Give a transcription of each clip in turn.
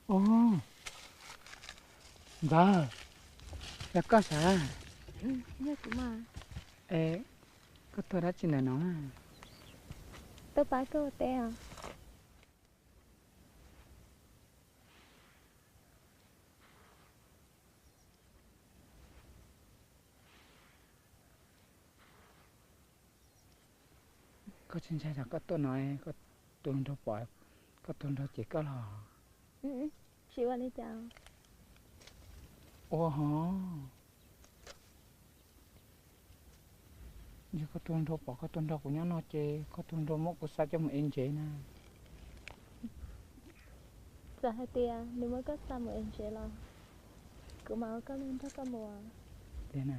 Ub, ntxawg, yog koj sav? Es koj tuaj dab tsi ntawm no? Tuaj pab koj ua teb os. Koj tsis ntshai tsam koj tuaj no koj tus hluas nraug pom, koj tus hluas nraug cem koj los? Tsis ua li cas. Ua hov, yog koj tus hluas nraug pom koj tuaj nrog kuv nyob no ces koj tus hluas nraug muab kuv xa coj mus ev ntsev na. Txawm hais tias nws muab koj xa mus ev ntsev los kuv mam ua koj lub nrog koj mus. Tiag na?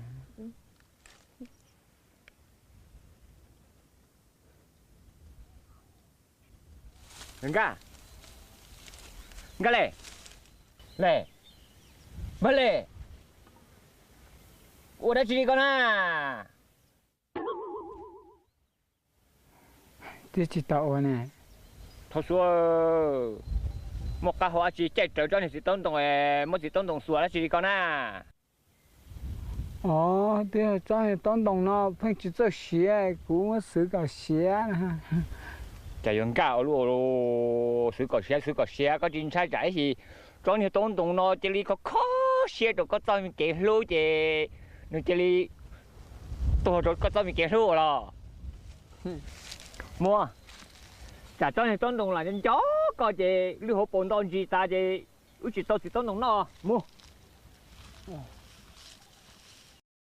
Nkaj, Nkaj le, le, Npawg le, ua dab tsi li koj na? Twb tsis tau ua ne. Thaub Suab, muaj qab hau dab tsi caij rawv tsob niag txiv taub ntoo, muab txiv taub ntoo xuas dab tsi li koj na? Os, twb yog tsob niag taub ntoo no pheej tsis txawj siav, kuv muab xwv kom siav. Cas yuav nkaj ua luaj, xwv kom siav, xwv kom siav, koj tsis ntshai tsam ib sim tsob niag taub ntoo no cia li kho kho siab rau koj txoj me kev hlub ces nws cia li tuag rau koj txoj me kev hlub los? Muab, tsam tsob niag taub ntoo lam nco koj ces lwb hauv paus nto ntsis tas ces wb tsis tau txiv taub ntoo noj mus.